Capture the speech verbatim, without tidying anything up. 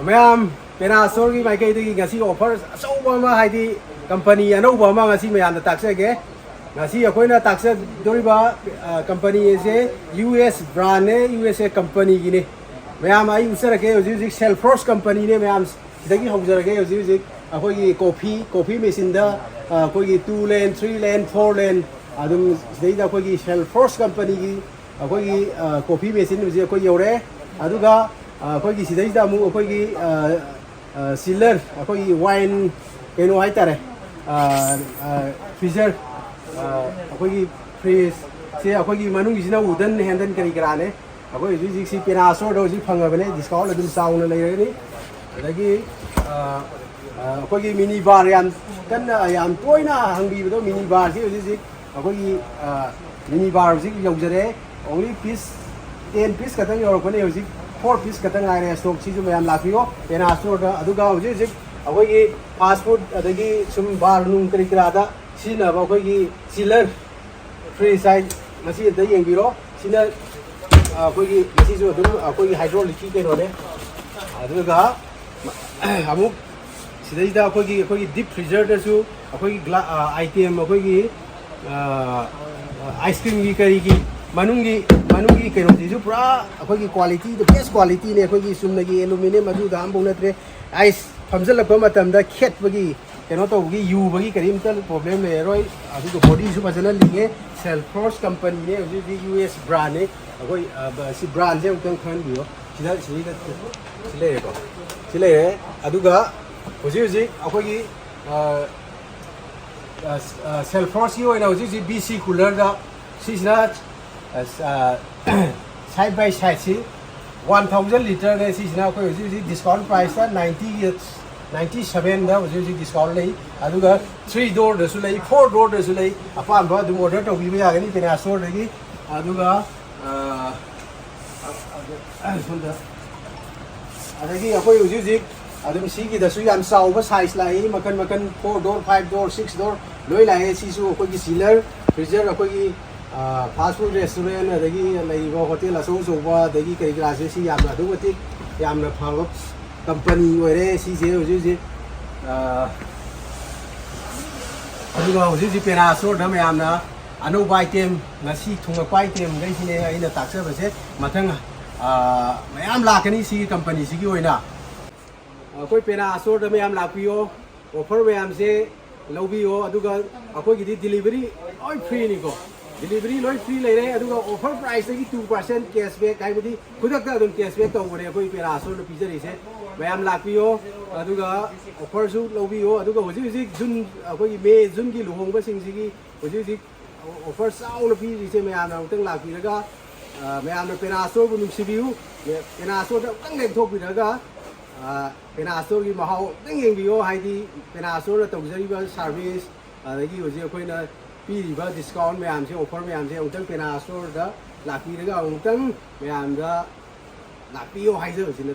ꯃꯌꯥꯝ, ꯄꯦꯅꯥ ꯁ꯭ꯇꯣꯔꯒꯤ ꯃꯥꯏꯀꯩꯗꯒꯤ ꯉꯁꯤ ꯑꯣꯐꯔ ꯑꯆꯧꯕ ꯑꯃ, ꯍꯥꯏꯗꯤ ꯀꯝꯄꯅꯤ ꯑꯅꯧꯕ ꯑꯃ ꯉꯁꯤ ꯃꯌꯥꯝꯗ ꯇꯥꯛꯆꯒꯦ꯫ ꯉꯁꯤ ꯑꯩꯈꯣꯏꯅ ꯇꯥꯛꯆꯗꯣꯔꯤꯕ, ꯑ, ꯀꯝꯄꯅꯤ ꯑꯁꯦ ꯌꯨ ꯑꯦꯁ ꯕ꯭ꯔꯥꯟꯅꯦ, ꯌꯨ ꯑꯦꯁ ꯑꯦ ꯀꯝꯄꯅꯤꯒꯤꯅꯦ꯫ ꯃꯌꯥꯝ, ꯑꯩ ꯎꯠꯆꯔꯛꯀꯦ ꯍꯧꯖꯤꯛ ꯍꯧꯖꯤꯛ ꯁꯦꯜꯐ꯭ꯔꯣꯁ ꯀꯝꯄꯅꯤꯅꯦ ꯃꯌꯥꯝ꯫ ꯁꯤꯗꯒꯤ ꯍꯧꯖꯔꯒꯦ ꯍꯧꯖꯤꯛ ꯍꯧꯖꯤꯛ꯫ ꯑꯩꯈꯣꯏꯒꯤ ꯀꯣꯐꯤ, ꯀꯣꯐꯤ ꯃꯦꯆꯤꯟꯗ, ꯑ, ꯑꯩꯈꯣꯏꯒꯤ two lane, three lane, four lane, ꯑꯗꯨꯝ ꯁꯤꯗꯩꯗ ꯑꯩꯈꯣꯏꯒꯤ ꯁꯦꯜꯐ꯭ꯔꯣꯁ ꯀꯝꯄꯅꯤꯒꯤ ꯑꯩꯈꯣꯏꯒꯤ, ꯑ, ꯀꯣꯐꯤ ꯃꯦꯆꯤꯟ ꯍꯧꯖꯤꯛ ꯑꯩꯈꯣꯏ ꯌꯧꯔꯦ꯫ ꯑꯗꯨꯒ, ꯑ, ꯑꯩꯈꯣꯏꯒꯤ ꯁꯤꯗꯩꯁꯤꯗ ꯑꯃꯨꯛ ꯑꯩꯈꯣꯏꯒꯤ, ꯑ, ꯑ, ꯆꯤꯜꯂꯔ, ꯑꯩꯈꯣꯏꯒꯤ ꯋꯥꯏꯟ ꯀꯩꯅꯣ ꯍꯥꯏꯇꯥꯔꯦ, ꯑ, ꯑ, ꯐ꯭ꯔꯤꯖꯔ, ꯑ, ꯑꯩꯈꯣꯏꯒꯤ ꯐ꯭ꯔꯤꯖꯁꯦ ꯑꯩꯈꯣꯏꯒꯤ ꯃꯅꯨꯡꯒꯤꯁꯤꯅ ꯋꯨꯗꯟ ꯍꯦꯟꯗꯜ ꯀꯔꯤ ꯀꯔꯥꯅꯦ꯫ ꯑꯩꯈꯣꯏ ꯍꯧꯖꯤꯛ ꯍꯧꯖꯤꯛꯁꯤ ꯄꯦꯅꯥ ꯁ꯭ꯇꯣꯔꯗ ꯍꯧꯖꯤꯛ ꯐꯪꯉꯕꯅꯦ, ꯗꯤꯁꯀꯥꯎꯟ ꯑꯗꯨꯝ ꯆꯥꯎꯅ ꯂꯩꯔꯒꯅꯤ꯫ ꯑꯗꯒꯤ, ꯑ, ꯑ, ꯑꯩꯈꯣꯏꯒꯤ ꯃꯤꯅꯤ ꯕꯥꯔ ꯌꯥꯝ ꯀꯟꯅ, ꯌꯥꯝ ꯇꯣꯏꯅ ꯍꯪꯕꯤꯕꯗꯣ, ꯃꯤꯅꯤ ꯕꯥꯔꯁꯤ ꯍꯧꯖꯤꯛ ꯍꯧꯖꯤꯛ ꯑꯩꯈꯣꯏꯒꯤ, ꯑ, ꯃꯤꯅꯤ ꯕꯥꯔ ꯍꯧꯖꯤꯛ ꯌꯧꯖꯔꯦ꯫ Only piece ten piece ꯈꯛꯇꯪ ꯌꯧꯔꯛꯄꯅꯦ꯫ ꯍꯧꯖꯤꯛ four piece ꯈꯛꯇꯪ ꯉꯥꯏꯔꯦ ꯁ꯭ꯇꯣꯛꯁꯤꯁꯨ꯫ ꯃꯌꯥꯝ ꯂꯥꯛꯄꯤꯌꯣ ꯄꯦꯅꯥ ꯁ꯭ꯇꯣꯔꯗ꯫ ꯑꯗꯨꯒ ꯍꯧꯖꯤꯛ ꯍꯧꯖꯤꯛ ꯑꯩꯈꯣꯏꯒꯤ ꯐꯥꯁ ꯐꯨꯗ ꯑꯗꯒꯤ ꯁꯨꯝ ꯕꯥꯔ ꯅꯨꯡ ꯀꯔꯤ ꯀꯔꯥꯗ ꯁꯤꯖꯤꯟꯅꯕ ꯑꯩꯈꯣꯏꯒꯤ ꯆꯤꯂꯔ ꯐ꯭ꯔꯤꯖ ꯍꯥꯏ, ꯃꯁꯤ ꯑꯝꯇ ꯌꯦꯡꯕꯤꯔꯣ꯫ ꯁꯤꯅ, ꯑ, ꯑꯩꯈꯣꯏꯒꯤ, ꯃꯁꯤꯁꯨ ꯑꯗꯨꯝ ꯑꯩꯈꯣꯏꯒꯤ ꯍꯥꯏꯗ꯭ꯔꯣꯂꯤꯛꯀꯤ ꯀꯩꯅꯣꯅꯦ꯫ ꯑꯗꯨꯒ ꯑꯃꯨꯛ ꯁꯤꯗꯩꯗ ꯑꯩꯈꯣꯏꯒꯤ, ꯑꯩꯈꯣꯏꯒꯤ ꯗꯤꯞ ꯐ꯭ꯔꯤꯖꯔꯗꯁꯨ ꯑꯩꯈꯣꯏꯒꯤ ꯒ꯭ꯂꯥ-, ꯑ, ꯑꯥꯏꯇꯦꯝ ꯑꯩꯈꯣꯏꯒꯤ, ꯑ, ꯑꯥꯏꯁ ꯀ꯭ꯔꯤꯝꯒꯤ ꯀꯔꯤꯒꯤ ꯃꯅꯨꯡꯒꯤ, ꯃꯅꯨꯡꯒꯤ ꯀꯩꯅꯣꯁꯤꯁꯨ ꯄꯨꯔꯥ ꯑꯩꯈꯣꯏꯒꯤ ꯀ꯭ꯋꯥꯂꯤꯇꯤꯗ, ꯕꯦꯁ ꯀ꯭ꯋꯥꯂꯤꯇꯤꯅꯦ꯫ ꯑꯩꯈꯣꯏꯒꯤ ꯆꯨꯝꯅꯒꯤ ꯑꯦꯂꯨꯃꯤꯅꯤꯌꯝ ꯑꯗꯨꯗ ꯑꯃꯐꯥꯎ ꯅꯠꯇ꯭ꯔꯦ꯫ ꯑꯥꯏꯁ ꯐꯝꯖꯤꯜꯂꯛꯄ ꯃꯇꯝꯗ ꯈꯦꯠꯄꯒꯤ, ꯀꯩꯅꯣ ꯇꯧꯕꯒꯤ, ꯌꯨꯕꯒꯤ ꯀꯔꯤꯝꯇ ꯄ꯭ꯔꯣꯕ꯭ꯂꯦꯝ ꯂꯩꯔꯔꯣꯏ꯫ ꯑꯗꯨꯒ ꯕꯣꯗꯤꯁꯨ ꯐꯖꯅ ꯂꯤꯡꯉꯦ꯫ ꯁꯦꯜꯐ꯭ꯔꯣꯁ ꯀꯝꯄꯅꯤꯅꯦ, ꯍꯧꯖꯤꯛ ꯍꯧꯖꯤꯛ ꯌꯨ ꯑꯦꯁ ꯕ꯭ꯔꯥꯟꯅꯦ꯫ ꯑꯩꯈꯣꯏ, ꯑ, ꯕ-, ꯁꯤ ꯕ꯭ꯔꯥꯟꯁꯦ ꯑꯃꯨꯛꯇꯪ ꯈꯪꯍꯟꯕꯤꯌꯣ꯫ ꯁꯤꯗ, ꯁꯤꯗ ꯁꯤ ꯂꯩꯔꯦꯀꯣ꯫ ꯁꯤ ꯂꯩꯔꯦ꯫ ꯑꯗꯨꯒ ꯍꯧꯖꯤꯛ ꯍꯧꯖꯤꯛ ꯑꯩꯈꯣꯏꯒꯤ, ꯑ, ꯑ, ꯑ, ꯁꯦꯜꯐ꯭ꯔꯣꯁꯀꯤ ꯑꯣꯏꯅ ꯍꯧꯖꯤꯛ ꯍꯧꯖꯤꯛ ꯕꯤ ꯁꯤ ꯀꯨꯂꯔꯗ ꯁꯤꯁꯤꯅ, ꯑ, ꯑ, ꯁꯥꯏꯠ ꯕꯥꯏ ꯁꯥꯏꯠꯁꯤ one thousand ꯂꯤꯇꯔꯅꯦ꯫ ꯁꯤꯁꯤꯅ ꯑꯩꯈꯣꯏ ꯍꯧꯖꯤꯛ ꯍꯧꯖꯤꯛ ꯗꯤꯁꯀꯥꯎꯟ ꯄ꯭ꯔꯥꯏꯁꯇ ninety, ninety sevenꯗ ꯍꯧꯖꯤꯛ ꯍꯧꯖꯤꯛ ꯗꯤꯁꯀꯥꯎꯟ ꯂꯩ꯫ ꯑꯗꯨꯒ three doorꯗꯁꯨ ꯂꯩ, four doorꯗꯁꯨ ꯂꯩ꯫ ꯑꯄꯥꯝꯕ ꯑꯗꯨꯝ ꯑꯣꯔꯗꯔ ꯇꯧꯕꯤꯕ ꯌꯥꯒꯅꯤ ꯄꯦꯅꯥ ꯁ꯭ꯇꯣꯔꯗꯒꯤ꯫ ꯑꯗꯨꯒ, ꯑ, ꯑ, ꯁꯣꯝꯗ꯫ ꯑꯗꯒꯤ ꯑꯩꯈꯣꯏ ꯍꯧꯖꯤꯛ ꯍꯧꯖꯤꯛ ꯑꯗꯨꯝ ꯁꯤꯒꯤꯗꯁꯨ ꯌꯥꯝ ꯆꯥꯎꯕ ꯁꯥꯏꯖ ꯂꯥꯛꯏ, ꯃꯈꯟ ꯃꯈꯟ, four door, five door, six door ꯂꯣꯏ ꯂꯥꯛꯑꯦ꯫ ꯁꯤꯁꯨ ꯑꯩꯈꯣꯏꯒꯤ ꯆꯤꯂꯔ, ꯐ꯭ꯔꯤꯖꯔ, ꯑꯩꯈꯣꯏꯒꯤ, ꯑ, ꯐꯥꯁ ꯐꯨꯗ ꯔꯦꯁꯇꯨꯔꯦꯟ, ꯑꯗꯒꯤ ꯂꯩꯔꯤꯕ ꯍꯣꯇꯦꯜ ꯑꯆꯧ ꯑꯆꯧꯕ, ꯑꯗꯒꯤ ꯀꯔꯤ ꯀꯔꯥꯁꯦ, ꯁꯤ ꯌꯥꯝꯅ ꯑꯗꯨꯛꯀꯤ ꯃꯇꯤꯛ ꯌꯥꯝꯅ ꯐꯕ ꯀꯝꯄꯅꯤ ꯑꯣꯏꯔꯦ ꯁꯤꯁꯦ ꯍꯧꯖꯤꯛ ꯍꯧꯖꯤꯛ꯫ ꯑ, ꯑꯗꯨꯒ ꯍꯧꯖꯤꯛ ꯍꯧꯖꯤꯛ ꯄꯦꯅꯥ ꯁ꯭ꯇꯣꯔꯗ ꯃꯌꯥꯝꯅ ꯑꯅꯧꯕ ꯑꯥꯏꯇꯦꯝ, ꯉꯁꯤ ꯊꯨꯡꯉꯛꯄ ꯑꯥꯏꯇꯦꯝꯈꯩꯁꯤꯅꯦ ꯑꯩꯅ ꯇꯥꯛꯆꯕꯁꯦ꯫ ꯃꯊꯪ, ꯑ, ꯃꯌꯥꯝ ꯂꯥꯛꯀꯅꯤ ꯁꯤꯒꯤ ꯀꯝꯄꯅꯤꯁꯤꯒꯤ ꯑꯣꯏꯅ꯫ ꯑꯩꯈꯣꯏ ꯄꯦꯅꯥ ꯁ꯭ꯇꯣꯔꯗ ꯃꯌꯥꯝ ꯂꯥꯛꯄꯤꯌꯣ, ꯑꯣꯐꯔ ꯃꯌꯥꯝꯁꯦ ꯂꯧꯕꯤꯌꯣ꯫ ꯑꯗꯨꯒ ꯑꯩꯈꯣꯏꯒꯤꯗꯤ ꯗꯤꯂꯤꯚꯔꯤ ꯂꯣꯏ ꯐ꯭ꯔꯤꯅꯤꯀꯣ, ꯗꯤꯂꯤꯚꯔꯤ ꯂꯣꯏ ꯐ꯭ꯔꯤ ꯂꯩꯔꯦ꯫ ꯑꯗꯨꯒ ꯑꯣꯐꯔ ꯄ꯭ꯔꯥꯏꯁꯇꯒꯤ ꯇꯨ ꯄꯥꯔꯁꯦꯟ ꯀꯦꯁꯕꯦꯛ, ꯍꯥꯏꯕꯗꯤ ꯈꯨꯗꯛꯇ ꯑꯗꯨꯝ ꯀꯦꯁꯕꯦꯛ ꯇꯧꯕꯅꯦ ꯑꯩꯈꯣꯏ ꯄꯦꯅꯥ ꯁ꯭ꯇꯣꯔꯅ ꯄꯤꯖꯔꯤꯁꯦ꯫ ꯃꯌꯥꯝ ꯂꯥꯛꯄꯤꯌꯣ, ꯑꯗꯨꯒ ꯑꯣꯐꯔꯁꯨ ꯂꯧꯕꯤꯌꯣ꯫ ꯑꯗꯨꯒ ꯍꯧꯖꯤꯛ ꯍꯧꯖꯤꯛ ꯖꯨꯟ, ꯑꯩꯈꯣꯏꯒꯤ ꯃꯦ ꯖꯨꯟꯒꯤ ꯂꯨꯍꯣꯡꯕꯁꯤꯡꯁꯤꯒꯤ ꯍꯧꯖꯤꯛ ꯍꯧꯖꯤꯛ ꯑꯣꯐꯔ ꯆꯥꯎꯅ ꯄꯤꯔꯤꯁꯦ ꯃꯌꯥꯝꯅ ꯑꯃꯨꯛꯇꯪ ꯂꯥꯛꯄꯤꯔꯒ, ꯑ, ꯃꯌꯥꯝꯅ ꯄꯦꯅꯥ ꯁ꯭ꯇꯣꯔꯕꯨ ꯅꯨꯡꯁꯤꯕꯤꯌꯨ꯫ ꯄꯦꯅꯥ ꯁ꯭ꯇꯣꯔꯗ ꯑꯃꯨꯛꯇꯪ ꯂꯦꯡꯊꯣꯛꯄꯤꯔꯒ, ꯑ, ꯄꯦꯅꯥ ꯁ꯭ꯇꯣꯔꯒꯤ ꯃꯍꯥꯎ ꯑꯃꯨꯛꯇꯪ ꯌꯦꯡꯕꯤꯌꯣ꯫ ꯍꯥꯏꯗꯤ ꯄꯦꯅꯥ ꯁ꯭ꯇꯣꯔꯅ ꯇꯧꯖꯔꯤꯕ ꯁꯥꯔꯚꯤꯁ, ꯑꯗꯒꯤ ꯍꯧꯖꯤꯛ ꯑꯩꯈꯣꯏꯅ ꯄꯤꯔꯤꯕ ꯗꯤꯁꯀꯥꯎꯟ ꯃꯌꯥꯝꯁꯦ, ꯑꯣꯐꯔ ꯃꯌꯥꯝꯁꯦ ꯑꯃꯨꯛꯇꯪ ꯄꯦꯅꯥ ꯁ꯭ꯇꯣꯔꯗ ꯂꯥꯛꯄꯤꯔꯒ ꯑꯃꯨꯛꯇꯪ ꯃꯌꯥꯝꯗ ꯂꯥꯛꯄꯤꯌꯣ ꯍꯥꯏꯖꯕꯁꯤꯅ